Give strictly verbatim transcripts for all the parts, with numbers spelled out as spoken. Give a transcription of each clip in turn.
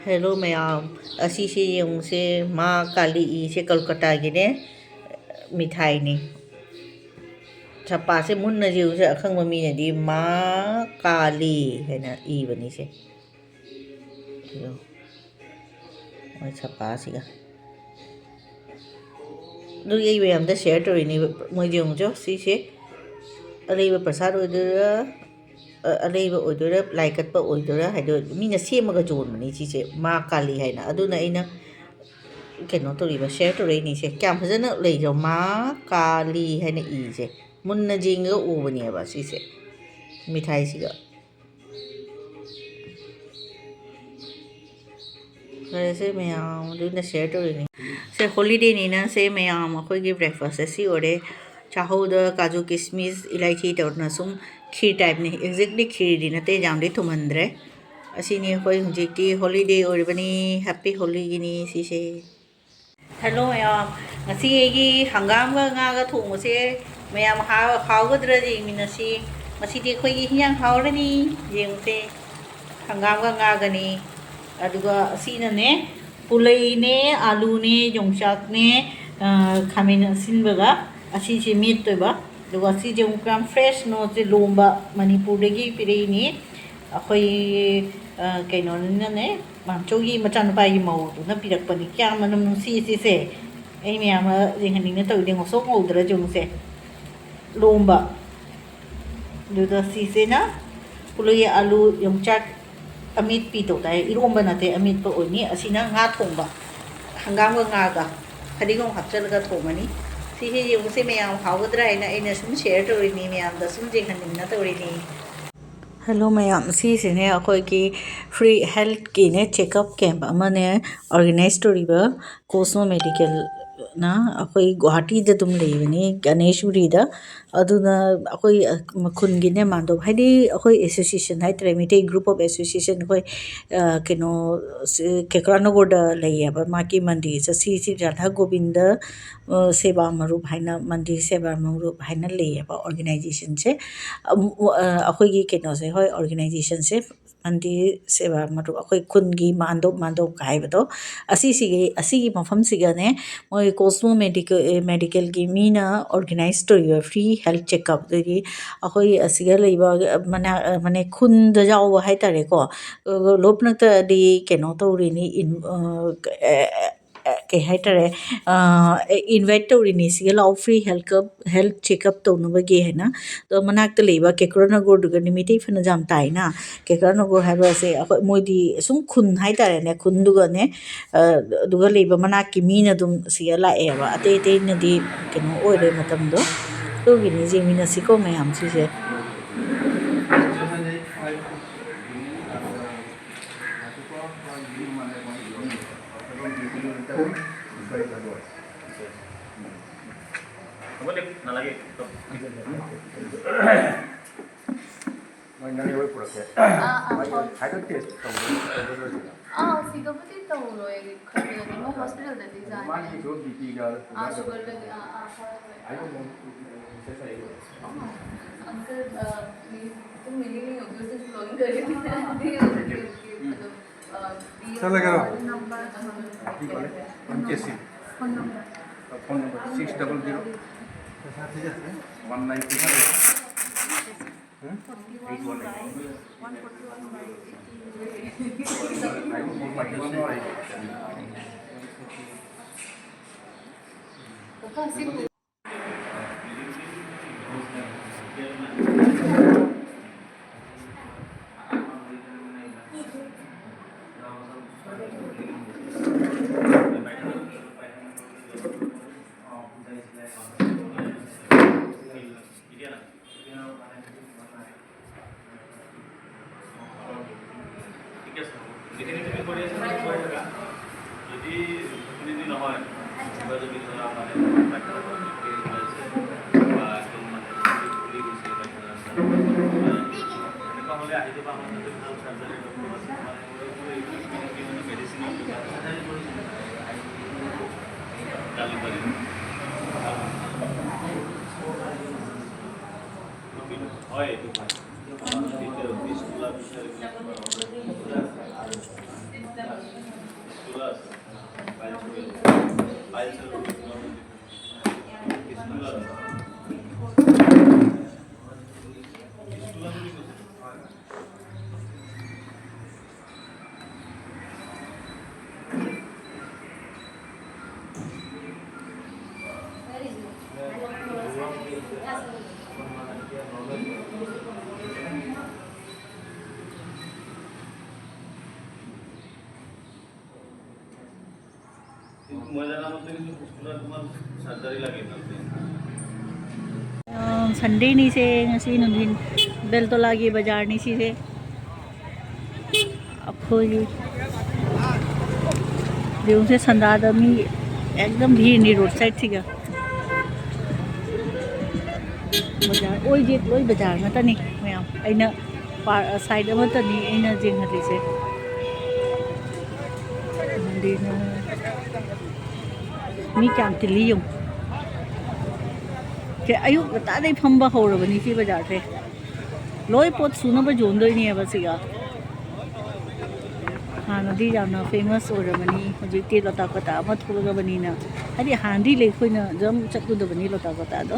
Hello ꯃꯌꯥꯝ, ꯑꯁꯤꯁꯦ ꯌꯦꯡꯉꯨꯁꯦ, ꯃꯥ ꯀꯥꯂꯤ ꯏꯁꯦ ꯀꯜꯀꯇꯥꯒꯤꯅꯦ, ꯃꯤꯊꯥꯏꯅꯤ꯫ ꯆꯄꯥꯁꯦ ꯃꯨꯟꯅ ꯌꯦꯡꯉꯨꯁꯦ, ꯑꯈꯪꯕ ꯃꯤꯅꯗꯤ ꯃꯥ ꯀꯥꯂꯤ ꯍꯥꯏꯅ ꯏꯕꯅꯤꯁꯦ꯫ ꯌꯦꯡꯉꯨ, ꯃꯣꯏ ꯆꯄꯥꯁꯤꯒ꯫ ꯑꯗꯨꯒꯤ ꯑꯩ ꯃꯌꯥꯝꯗ share ꯇꯧꯔꯤꯅꯦꯕ꯫ ꯃꯣꯏ ꯌꯦꯡꯉꯨꯁꯦ, ꯁꯤꯁꯦ ꯑꯂꯩꯕ ꯄ꯭ꯔꯁꯥꯗ ꯑꯣꯏꯗꯣꯏꯔꯥ, ꯑ, ꯑꯂꯩꯕ ꯑꯣꯏꯗꯣꯏꯔꯥ, ꯂꯥꯏ ꯀꯠꯄ ꯑꯣꯏꯗꯣꯏꯔꯥ ꯍꯥꯏꯗꯣ ꯃꯤꯅ ꯁꯦꯝꯃꯒ ꯌꯣꯟꯕꯅꯤ ꯁꯤꯁꯦ, ꯃꯥ ꯀꯥꯂꯤ ꯍꯥꯏꯅ꯫ ꯑꯗꯨꯅ ꯑꯩꯅ ꯀꯩꯅꯣ ꯇꯧꯔꯤꯕ, share ꯇꯧꯔꯛꯏꯅꯤꯁꯦ꯫ ꯀꯌꯥꯝ ꯐꯖꯅ ꯂꯩꯈ꯭ꯔꯣ, ꯃꯥ ꯀꯥꯂꯤ ꯍꯥꯏꯅ ꯏꯁꯦ꯫ ꯃꯨꯟꯅ ꯌꯦꯡꯉꯒ ꯎꯕꯅꯦꯕ ꯁꯤꯁꯦ, ꯃꯤꯊꯥꯏꯁꯤꯒ꯫ ꯐꯔꯦꯁꯦ ꯃꯌꯥꯝ, ꯑꯗꯨꯅ share ꯇꯧꯔꯤꯅꯤ꯫ ꯁꯦ, holiday ꯅꯤꯅ ꯁꯦ ꯃꯌꯥꯝ, ꯑꯩꯈꯣꯏꯒꯤ breakfast ꯁꯦ ꯁꯤ ꯑꯣꯏꯔꯦ꯫ ꯆꯥꯍꯧꯗ ꯀꯥꯖꯨ, ꯀꯤꯁꯃꯤꯁ, ꯏꯂꯥꯏꯆꯤ ꯇꯧꯗꯅ ꯁꯨꯝ ꯈꯤꯔ type ꯅꯤ꯫ Exactly ꯈꯤꯔꯗꯤ ꯅꯠꯇꯦ, ꯌꯥꯝꯗꯤ ꯊꯨꯝꯍꯟꯗ꯭ꯔꯦ꯫ ꯑꯁꯤꯅꯤ ꯑꯩꯈꯣꯏ ꯍꯧꯖꯤꯛꯇꯤ holiday ꯑꯣꯏꯔꯤꯕꯅꯤ, happy Holi ꯒꯤꯅꯤ ꯁꯤꯁꯦ꯫ Hello ꯃꯌꯥꯝ, ꯉꯁꯤ ꯑꯩꯒꯤ ꯍꯪꯒꯥꯝꯒ ꯉꯥꯒ ꯊꯣꯡꯕꯁꯦ ꯃꯌꯥꯝ ꯍꯥꯎ-, ꯍꯥꯎꯒꯗ꯭ꯔꯥ ꯌꯦꯡꯃꯤꯟꯅꯁꯤ꯫ ꯉꯁꯤꯗꯤ ꯑꯩꯈꯣꯏꯒꯤ ꯍꯤꯟꯖꯥꯡ ꯍꯥꯎꯔꯅꯤ, ꯌꯦꯡꯉꯨꯁꯦ꯫ ꯍꯪꯒꯥꯝꯒ ꯉꯥꯒꯅꯤ꯫ ꯑꯗꯨꯒ ꯑꯁꯤꯅꯅꯦ, ꯄꯨꯂꯩꯅꯦ, ꯑꯥꯂꯨꯅꯦ, ꯌꯣꯡꯆꯥꯛꯅꯦ, ꯑ, ꯈꯥꯃꯦꯟ ꯑꯁꯤꯟꯕꯒ ꯑꯁꯤꯁꯦ ꯃꯦꯠꯇꯣꯏꯕ꯫ ꯑꯗꯨꯒ ꯑꯁꯤꯁꯦ ꯑꯃꯨꯛ ꯌꯥꯝ fresh ꯅꯣꯁꯦ ꯂꯣꯝꯕ, ꯃꯅꯤꯄꯨꯔꯗꯒꯤ ꯄꯤꯔꯛꯏꯅꯤ꯫ ꯑꯩꯈꯣꯏ, ꯑ, ꯀꯩꯅꯣꯅꯤꯅꯅꯦ, ꯃꯥꯝꯆꯧꯒꯤ ꯃꯆꯥꯅꯨꯄꯥꯒꯤ ꯃꯧꯗꯨꯅ ꯄꯤꯔꯛꯄꯅꯤ꯫ ꯀꯌꯥꯝ ꯃꯅꯝ ꯅꯨꯡꯁꯤ ꯁꯤꯁꯦ꯫ ꯑꯩ ꯃꯌꯥꯝ ꯑꯃ ꯌꯦꯡꯍꯟꯅꯤꯡꯅ ꯇꯧꯔꯤꯅꯦ, ꯉꯧꯁꯣꯛ ꯉꯧꯗ꯭ꯔꯥ ꯌꯦꯡꯉꯨꯁꯦ꯫ ꯂꯣꯝꯕ꯫ ꯑꯗꯨꯒ ꯁꯤꯁꯤꯅ ꯄꯨꯂꯩ ꯑꯥꯂꯨ ꯌꯣꯡꯆꯥꯛ ꯑꯃꯦꯠꯄꯤ ꯇꯧ ꯇꯥꯏ꯫ ꯏꯔꯣꯝꯕ ꯅꯠꯇꯦ, ꯑꯃꯦꯠꯄ ꯑꯣꯏꯅꯤ꯫ ꯑꯁꯤꯅ ꯉꯥ ꯊꯣꯡꯕ, ꯍꯪꯒꯥꯝꯒ ꯉꯥꯒ ꯐꯗꯤꯒꯣꯝ ꯍꯥꯞꯆꯤꯜꯂꯒ ꯊꯣꯡꯕꯅꯤ꯫ ꯁꯤꯁꯦ ꯌꯦꯡꯉꯨꯁꯦ ꯃꯌꯥꯝ, ꯍꯥꯎꯒꯗ꯭ꯔꯥ ꯍꯥꯏꯅ ꯑꯩꯅ ꯁꯨꯝ share ꯇꯧꯔꯤꯅꯤ, ꯃꯌꯥꯝꯗ ꯁꯨꯝ ꯌꯦꯡꯍꯟꯅꯤꯡꯅ ꯇꯧꯔꯤꯅꯤ꯫ Hello ꯃꯌꯥꯝ, ꯁꯤꯁꯤꯅꯦ ꯑꯩꯈꯣꯏꯒꯤ free health ꯀꯤꯅꯦ, checkup camp ꯑꯃꯅꯦ organize ꯇꯧꯔꯤꯕ Cosmo Medical ꯅ꯫ ꯑꯩꯈꯣꯏ ꯒꯨꯋꯥꯍꯥꯇꯤꯗ ꯑꯗꯨꯝ ꯂꯩꯕꯅꯤ, ꯒꯅꯦꯁꯄꯨꯔꯤꯗ꯫ ꯑꯗꯨꯅ ꯑꯩꯈꯣꯏ, ꯑ, ꯈꯨꯟꯒꯤꯅꯦ ꯃꯥꯟꯗꯣꯞ, ꯍꯥꯏꯗꯤ ꯑꯩꯈꯣꯏ association ꯍꯥꯏꯇꯥꯔꯦ, ꯃꯩꯇꯩ group of association, ꯑꯩꯈꯣꯏ, ꯑ, ꯀꯩꯅꯣ, ꯁꯤ, ꯀꯦꯀ꯭ꯔꯥꯅꯒꯔꯗ ꯂꯩꯌꯦꯕ, ꯃꯥꯒꯤ ꯃꯟꯗꯤꯔꯁꯦ꯫ ꯁꯤ, ꯁꯤ ꯔꯥꯙꯥ ꯒꯣꯕꯤꯟꯗ, ꯑ, ꯁꯦꯕꯥ ꯃꯔꯨꯞ ꯍꯥꯏꯅ, ꯃꯟꯗꯤꯔ ꯁꯦꯕꯥ ꯃꯔꯨꯞ ꯍꯥꯏꯅ ꯂꯩꯌꯦꯕ organization ꯁꯦ꯫ ꯑꯝ, ꯑ, ꯑꯩꯈꯣꯏꯒꯤ ꯀꯩꯅꯣꯁꯦ, ꯍꯣꯏ, organization ꯁꯦ ꯃꯟꯗꯤꯔ ꯁꯦꯕꯥ ꯃꯔꯨꯞ, ꯑꯩꯈꯣꯏ ꯈꯨꯟꯒꯤ ꯃꯥꯟꯗꯣꯞ, ꯃꯥꯟꯗꯣꯞ ꯀꯥꯏꯕꯗꯣ, ꯑꯁꯤꯁꯤꯒꯤ, ꯑꯁꯤꯒꯤ ꯃꯐꯝꯁꯤꯒꯅꯦ, ꯃꯣꯏ ꯀꯣꯁꯃꯣ ꯃꯦꯗꯤꯀꯦꯜ, ꯑꯦ, ꯃꯦꯗꯤꯀꯦꯜꯒꯤ ꯃꯤꯅ organize ꯇꯧꯔꯤꯕ free health checkup, ꯑꯗꯒꯤ ꯑꯩꯈꯣꯏ ꯑꯁꯤꯒ ꯂꯩꯕ ꯃꯅꯥꯛ, ꯃꯅꯦ, ꯈꯨꯟꯗ ꯌꯥꯎꯕ ꯍꯥꯏꯇꯥꯔꯦꯀꯣ, ꯂꯣꯛꯅꯛꯇꯗꯤ ꯀꯩꯅꯣ ꯇꯧꯔꯤꯅꯤ, ꯏꯟ-, ꯑ, ꯑꯦ, ꯑꯦ, ꯀꯩ ꯍꯥꯏꯇꯥꯔꯦ, ꯑ, ꯑꯦ, invite ꯇꯧꯔꯤꯅꯤ, ꯁꯤꯒ ꯂꯥꯛꯑꯣ, free health cup, health checkup ꯇꯧꯅꯕꯒꯤ ꯍꯥꯏꯅ꯫ ꯑꯗꯣ ꯃꯅꯥꯛꯇ ꯂꯩꯕ ꯀꯦꯀ꯭ꯔꯣ ꯅꯒꯔꯗꯨꯒꯅꯤ, ꯃꯩꯇꯩ ꯐꯅ ꯌꯥꯝ ꯇꯥꯏꯅ꯫ ꯀꯦꯀ꯭ꯔꯣ ꯅꯒꯔ ꯍꯥꯏꯕꯁꯦ ꯑꯩꯈꯣꯏ, ꯃꯣꯏꯗꯤ ꯁꯨꯝ ꯈꯨꯟ ꯍꯥꯏꯇꯥꯔꯦꯅꯦ, ꯈꯨꯟꯗꯨꯒꯅꯦ, ꯑ, ꯑꯗꯨꯒ ꯂꯩꯕ ꯃꯅꯥꯛꯀꯤ ꯃꯤꯅ ꯑꯗꯨꯝ ꯁꯤꯗ ꯂꯥꯛꯑꯦꯕ, ꯑꯇꯩ ꯑꯇꯩꯅꯗꯤ ꯀꯩꯅꯣ ꯑꯣꯏꯔꯦ ꯃꯇꯝꯗꯣ꯫ ꯑꯗꯨꯒꯤꯅꯤ, ꯌꯦꯡꯃꯤꯟꯅꯁꯤꯀꯣ ꯃꯌꯥꯝ ꯁꯤꯁꯦ꯫ হ'ব দিয়ক, নালাগে। মই নানি গৈ পৰকে। ꯑꯥ, ꯑꯥ, ꯍꯣꯏ꯫ ꯍꯥꯏꯗ꯭ꯔꯣ ꯇꯦꯁ ꯇꯧꯕꯗꯣ, ꯇꯧꯕꯗꯣ ꯑꯣꯏꯗꯣꯏꯅꯣ? ꯑꯥ, ꯁꯤꯗꯕꯨꯗꯤ ꯇꯧꯔꯣꯏ ꯈꯟꯕꯗꯗꯤ, ꯃꯣꯏ ꯍꯣꯁꯄꯤꯇꯥꯜꯗꯗꯤ ꯌꯥꯅꯤ꯫ ꯃꯥꯒꯤꯁꯨ ꯕꯤ ꯄꯤꯒ ꯑꯥ, ꯁꯨꯒꯔꯒꯗꯤ, ꯑꯥ, ꯑꯥ, ꯍꯣꯏ, ꯍꯣꯏ꯫ ꯑꯩ ꯑꯃꯨꯛ ꯃꯦꯁꯦꯖ ꯂꯩꯌꯦ꯫ ꯑꯣ, ꯑꯪꯀꯜ, ꯑ, ꯃꯤ, ꯑꯗꯨꯝ ꯃꯤꯅꯤ ꯃꯤ ꯑꯣꯏꯗꯣꯏꯁꯦ ꯕ꯭ꯂꯣꯒꯤꯡ ꯇꯧꯔꯗꯤ ꯑꯗꯨꯝ, ꯎꯝ꯫ ꯑꯗꯨꯝ, ꯑ, ꯕꯤ ꯑꯦꯐ ꯆꯠꯂꯒꯦꯔꯣ? ꯅꯝꯕꯔ ꯀꯔꯤ college? M K C. Phone number. Phone number six double zero one nine two seven. ঠিক আছে, হ'ব। যিখিনি তুমি কৰি আছা, তুমি কৰি থাকা। যদি যিখিনি নহয়, কিবা যদি ধৰা মানে পাকঘৰত বিশেষ হৈ আছে, বা একদম মানে ফুলি গৈছে, বা কিবা আছে, এনেকুৱা হ'লে আহি যাবা আমাৰ তাতে, ভাল চাৰ্জাৰী ডক্টৰ আছে, আমাৰ এইবোৰে কৰি মেডিচিনৰ যোগান আছে। কালি পাৰি। হয়, এইটো হয়। ꯃꯣꯏꯗ ꯅꯪ ꯍꯧꯖꯤꯛ ꯁ꯭ꯀꯨꯜꯗ ꯑꯗꯨꯃꯛ ꯁꯔꯖꯔꯤ ꯂꯩꯒꯦ ꯇꯧꯕꯅꯦ꯫ ꯑ, ꯁꯟꯗꯦꯅꯤꯁꯦ, ꯉꯁꯤ ꯅꯨꯡꯊꯤꯟ ꯕꯦꯜꯇꯣꯂꯥꯒꯤ ꯕꯖꯥꯔꯅꯤ ꯁꯤꯁꯦ꯫ ꯑꯩꯈꯣꯏꯒꯤ ꯌꯦꯡꯉꯨꯁꯦ, ꯁꯟꯗꯥꯗ ꯃꯤ ꯑꯦꯛꯗꯝ ꯚꯤꯔꯅꯤ ꯔꯣꯗ ꯁꯥꯏꯗꯁꯤꯒ꯫ ꯕꯖꯥꯔ, ꯑꯣꯏꯗꯦ, ꯂꯣꯏ ꯕꯖꯥꯔ ꯉꯥꯛꯇꯅꯤ ꯃꯌꯥꯝ꯫ ꯑꯩꯅ ꯄꯥꯔ-, ꯁꯥꯏꯠ ꯑꯃꯠꯇꯅꯤ ꯑꯩꯅ ꯌꯦꯡꯍꯜꯂꯤꯁꯦ꯫ ꯑꯗꯨꯅ ꯃꯤ ꯀꯌꯥꯝ ꯇꯤꯜꯂꯤ ꯌꯦꯡꯉꯨ꯫ ꯁꯦ, ꯑꯌꯨꯛ ꯉꯟꯇꯥꯗꯩ ꯐꯝꯕ ꯍꯧꯔꯕꯅꯤ ꯁꯤ ꯕꯖꯥꯔꯁꯦ꯫ ꯂꯣꯏ ꯄꯣꯠ ꯁꯨꯅꯕ ꯌꯣꯟꯗꯣꯏꯅꯦꯕ ꯁꯤꯒ꯫ ꯍꯥꯟꯅꯗꯤ ꯌꯥꯝꯅ ꯐꯦꯃꯁ ꯑꯣꯏꯔꯕꯅꯤ, ꯍꯧꯖꯤꯛꯇꯤ ꯂꯣꯇꯥ ꯀꯣꯇꯥ ꯑꯃ ꯊꯣꯛꯂꯛꯑꯕꯅꯤꯅ, ꯍꯥꯏꯗꯤ ꯍꯥꯟꯅꯗꯤ ꯑꯩꯈꯣꯏꯅ ꯑꯗꯨꯝ ꯆꯠꯂꯨꯗꯕꯅꯤ ꯂꯣꯇꯥ ꯀꯣꯇꯥꯗꯣ꯫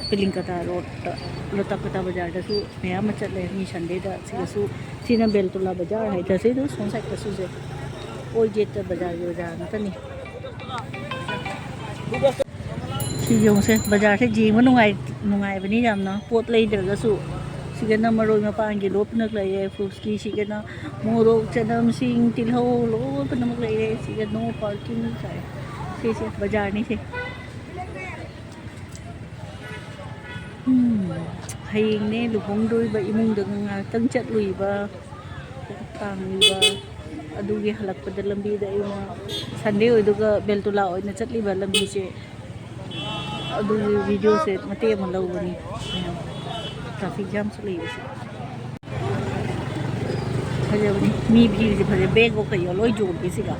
ꯄꯤꯂꯤꯡꯀꯇꯥ ꯔꯣꯗꯇ, ꯂꯣꯇꯥ ꯀꯣꯇꯥ ꯕꯖꯥꯔꯗꯁꯨ ꯃꯌꯥꯝ ꯑꯃ ꯆꯠꯂꯦ ꯃꯤ ꯁꯟꯗꯦꯗ꯫ ꯁꯤꯗꯁꯨ, ꯁꯤꯅ ꯕꯦꯜꯇꯣꯂꯥ ꯕꯖꯥꯔ ꯍꯥꯏꯇꯥꯔꯦ, ꯁꯤꯗ ꯁꯣꯝ ꯁꯥꯏꯗꯇꯁꯨꯁꯦ, ꯑꯣꯜ ꯒꯦꯠꯇ ꯕꯖꯥꯔꯒꯤ ꯕꯖꯥꯔ ꯉꯥꯛꯇꯅꯤ꯫ ꯁꯤ ꯌꯦꯡꯉꯨꯁꯦ, ꯕꯖꯥꯔꯁꯦ ꯌꯦꯡꯕ ꯅꯨꯡꯉꯥꯏ-, ꯅꯨꯡꯉꯥꯏꯕꯅꯤ ꯌꯥꯝꯅ, ꯄꯣꯠ ꯂꯩꯗ꯭ꯔꯒꯁꯨ꯫ ꯁꯤꯗꯅ ꯃꯔꯣꯏ ꯃꯄꯥꯡꯒꯤ ꯂꯣꯏ ꯄꯨꯝꯅꯃꯛ ꯂꯩꯔꯦ, ꯐ꯭ꯔꯨꯠꯁꯀꯤ꯫ ꯁꯤꯗꯅ ꯃꯣꯔꯣꯛ, ꯆꯅꯝ, ꯁꯤꯡ, ꯇꯤꯜꯍꯧ ꯂꯣꯏ ꯄꯨꯝꯅꯃꯛ ꯂꯩꯔꯦ꯫ ꯁꯤꯗ no parking ꯀꯥꯏ꯫ ꯁꯤꯁꯦ ꯕꯖꯥꯔꯅꯤ ꯁꯦ꯫ ꯎꯝ, ꯍꯌꯦꯡꯅꯦ ꯂꯨꯍꯣꯡꯗꯣꯔꯤꯕ ꯏꯃꯨꯡꯗ ꯉꯥꯏꯍꯥꯛꯇꯪ ꯆꯠꯂꯨꯏꯕ, ꯇꯥꯡꯉꯤꯕ꯫ ꯑꯗꯨꯒꯤ ꯍꯜꯂꯛꯄꯗ ꯂꯝꯕꯤꯗ ꯑꯩꯅ ꯁꯟꯗꯦ ꯑꯣꯏꯗꯨꯒ ꯕꯦꯜꯇꯣꯂꯥ ꯑꯣꯏꯅ ꯆꯠꯂꯤꯕ ꯂꯝꯕꯤꯁꯦ, ꯑꯗꯨꯒꯤ ꯚꯤꯗꯤꯑꯣꯁꯦ ꯃꯇꯦꯛ ꯑꯃ ꯂꯧꯕꯅꯤ꯫ ꯃꯌꯥꯝ ꯇ꯭ꯔꯥꯐꯤꯛ ꯖꯥꯝꯁꯨ ꯂꯩꯕꯁꯦ꯫ ꯐꯖꯕꯅꯤ꯫ ꯃꯤ ꯚꯤꯔꯁꯦ ꯐꯖꯩ꯫ ꯕꯦꯒ ꯀꯩꯌꯣ ꯂꯣꯏ ꯌꯣꯟꯕꯤ ꯁꯤꯒ꯫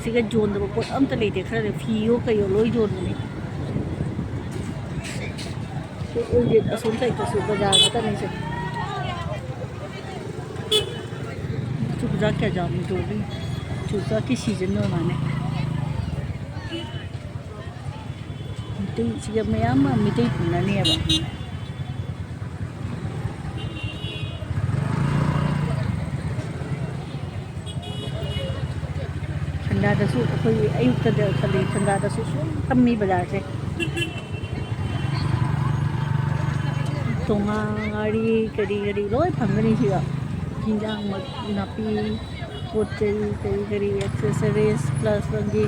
ꯁꯤꯒ ꯌꯣꯟꯗꯕ ꯄꯣꯠ ꯑꯝꯇ ꯂꯩꯇꯦ꯫ ꯈꯔ ꯂꯩ꯫ ꯐꯤꯌꯣ ꯀꯩꯌꯣ ꯂꯣꯏ ꯌꯣꯟꯕꯅꯤ꯫ ꯑꯁꯣꯝ ꯁꯥꯏꯗꯇꯁꯨ ꯕꯖꯥꯔ ꯉꯥꯛꯇꯅꯤ ꯁꯦ꯫ ꯆꯨꯖꯥꯛ ꯀꯌꯥ ꯌꯥꯝ ꯌꯣꯜꯂꯤ꯫ ꯆꯨꯖꯥꯛꯀꯤ ꯁꯤꯖꯟ ꯑꯣꯏ ꯃꯥꯜꯂꯦ꯫ ꯃꯩꯇꯩ, ꯁꯤꯗ ꯃꯌꯥꯝ ꯑꯃ ꯃꯩꯇꯩ ꯄꯨꯟꯅꯅꯦꯕ꯫ ꯁꯟꯗꯥꯗꯁꯨ ꯑꯩꯈꯣꯏꯒꯤ ꯑꯌꯨꯛꯇꯗ ꯈꯜꯂꯤ, ꯁꯟꯗꯥꯗꯁꯨ ꯁꯨꯝ ꯐꯝꯃꯤ ꯕꯖꯥꯔꯁꯦ꯫ ꯇꯣꯉꯥ ꯉꯥꯔꯤ ꯀꯔꯤ ꯀꯔꯤ ꯂꯣꯏ ꯐꯪꯒꯅꯤ ꯁꯤꯗ꯫ ꯍꯤꯟꯖꯥꯡ ꯃ-, ꯅꯥꯄꯤ, ꯄꯣꯠ ꯆꯩ ꯀꯔꯤ ꯀꯔꯤ, accessories plus ꯅꯪꯒꯤ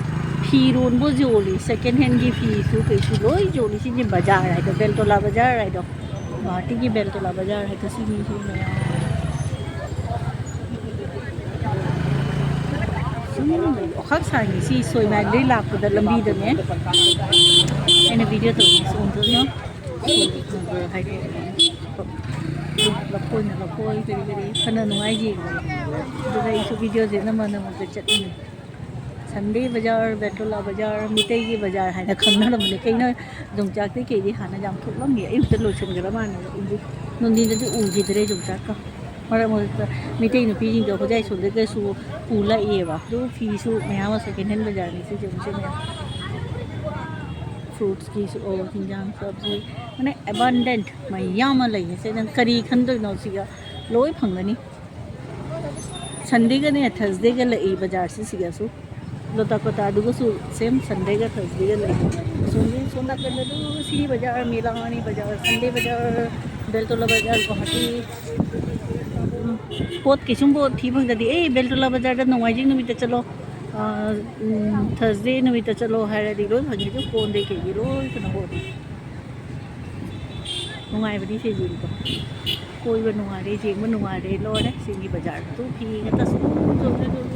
ꯐꯤꯔꯣꯟꯕꯨ ꯌꯣꯜꯂꯤ, second handꯒꯤ ꯐꯤꯁꯨ ꯀꯩꯁꯨ ꯂꯣꯏ ꯌꯣꯜꯂꯤ꯫ ꯁꯤꯅꯤ ꯕꯖꯥꯔ ꯍꯥꯏꯗꯣ, ꯕꯦꯜꯇꯣꯂꯥ ꯕꯖꯥꯔ ꯍꯥꯏꯗꯣ, ꯒꯨꯍꯥꯇꯤꯒꯤ ꯕꯦꯜꯇꯣꯂꯥ ꯕꯖꯥꯔ ꯍꯥꯏꯗꯣ ꯁꯤꯅꯤ꯫ ꯁꯤ ꯃꯌꯥꯝ ꯁꯨꯝ ꯋꯥꯈꯜ ꯁꯥꯡꯉꯤ꯫ ꯁꯤ ꯁꯣꯏꯃꯥꯏꯗꯩ ꯂꯥꯛꯄꯗ ꯂꯝꯕꯤꯗꯅꯦ ꯑꯩꯅ video ꯇꯧꯔꯤꯁꯦ ꯎꯗꯣꯏꯅꯣ꯫ ꯍꯥꯏꯗꯤ ꯂꯐꯣꯏꯅ ꯂꯐꯣꯏ ꯀꯔꯤ ꯀꯔꯤ ꯐꯅ ꯅꯨꯡꯉꯥꯏꯈꯤ꯫ ꯑꯗꯨꯗ ꯑꯩꯁꯨ videoꯁꯦ ꯅꯝꯃ ꯅꯝꯃꯒ ꯆꯠꯂꯤꯅꯤ꯫ ꯁꯟꯗꯦ ꯕꯖꯥꯔ, ꯕꯦꯇꯣꯂꯥ ꯕꯖꯥꯔ, ꯃꯤꯇꯩꯒꯤ ꯕꯖꯥꯔ ꯍꯥꯏꯅ ꯈꯪꯅꯔꯝꯕꯅꯤ꯫ ꯀꯩꯅꯣ, ꯌꯣꯡꯆꯥꯛꯇꯤ ꯀꯩꯗꯤ ꯍꯥꯟꯅ ꯌꯥꯝ ꯊꯣꯛꯂꯝꯃꯤ, ꯑꯌꯨꯛꯇ ꯂꯣꯏꯁꯤꯟꯈ꯭ꯔ ꯃꯥꯜꯂꯦ꯫ ꯎꯗꯤ-, ꯅꯨꯡꯊꯤꯟꯗꯗꯤ ꯎꯈꯤꯗ꯭ꯔꯦ ꯌꯣꯡꯆꯥꯛꯀ꯫ ꯃꯔꯛ ꯃꯔꯛꯇ ꯃꯤꯇꯩ ꯅꯨꯄꯤꯁꯤꯡꯗꯣ ꯍꯣꯖꯥꯏ ꯁꯣꯝꯗꯒꯁꯨ ꯄꯨ ꯂꯥꯛꯏꯑꯕ꯫ ꯑꯗꯨ ꯐꯤꯁꯨ ꯃꯌꯥꯝ ꯑꯃ second hand ꯕꯖꯥꯔꯅꯤ ꯁꯤꯁꯦ, ꯃꯁꯤ ꯃꯌꯥꯝ꯫ Fruitsꯀꯤꯁꯨ, ꯑꯣ, ꯍꯤꯟꯖꯥꯡ, ꯁꯕꯖꯤ, ꯃꯥꯅꯦ, abundant ꯃꯌꯥꯝ ꯑꯃ ꯂꯩꯌꯦ꯫ ꯁꯤ ꯅꯪ ꯀꯔꯤ ꯈꯟꯗꯣꯏꯅꯣ, ꯁꯤꯒ ꯂꯣꯏ ꯐꯪꯒꯅꯤ꯫ ꯁꯟꯗꯦꯒꯅꯦ ꯊꯔꯁꯗꯦꯒ ꯂꯩ ꯕꯖꯥꯔꯁꯤ ꯁꯤꯒꯁꯨ꯫ ꯂꯣꯇꯥ ꯀꯣꯇꯥꯗꯨꯒꯁꯨ same ꯁꯟꯗꯦꯒ ꯊꯔꯁꯗꯦꯒ ꯂꯩ꯫ ꯑꯁꯣꯝꯒꯤ ꯁꯣꯝ ꯅꯥꯀꯟꯗ ꯑꯗꯨ ꯁꯤꯒꯤ ꯕꯖꯥꯔ, ꯃꯦꯂꯥꯅꯤ ꯕꯖꯥꯔ, ꯁꯟꯗꯦ ꯕꯖꯥꯔ, ꯕꯦꯜꯇꯣꯂꯥ ꯕꯖꯥꯔ, ꯒꯨꯍꯥꯇꯤ꯫ ꯎꯝ, ꯄꯣꯠ ꯀꯩꯁꯨꯝ ꯄꯣꯠ ꯊꯤ ꯐꯪꯗꯗꯤ, "ꯑꯦ, ꯕꯦꯜꯇꯣꯂꯥ ꯕꯖꯥꯔꯗ ꯅꯣꯡꯃꯥꯏꯖꯤꯡ ꯅꯨꯃꯤꯠꯇ ꯆꯠꯂꯣ, ꯑꯥ, ꯎꯝ, ꯊꯔꯁꯗꯦ ꯅꯨꯃꯤꯠꯇ ꯆꯠꯂꯣ" ꯍꯥꯏꯔꯗꯤ ꯂꯣꯏ ꯐꯪꯉꯤ꯫ ꯑꯗꯨ ꯀꯣꯟꯗꯩ ꯀꯩꯒꯤ ꯂꯣꯏ ꯀꯩꯅꯣ ꯍꯣꯠꯂꯤ꯫ ꯅꯨꯡꯉꯥꯏꯕꯗꯤ ꯁꯤꯁꯤꯀꯣ꯫ ꯀꯣꯏꯕ ꯅꯨꯡꯉꯥꯏꯔꯦ, ꯌꯦꯡꯕ ꯅꯨꯡꯉꯥꯏꯔꯦ, ꯂꯣꯏꯔꯦ꯫ ꯁꯤꯒꯤ ꯕꯖꯥꯔꯗꯨ ꯐꯤ ꯉꯥꯛꯇ ꯁꯨꯝ ꯁꯨꯝ ꯁꯨꯝ ꯁꯨꯝ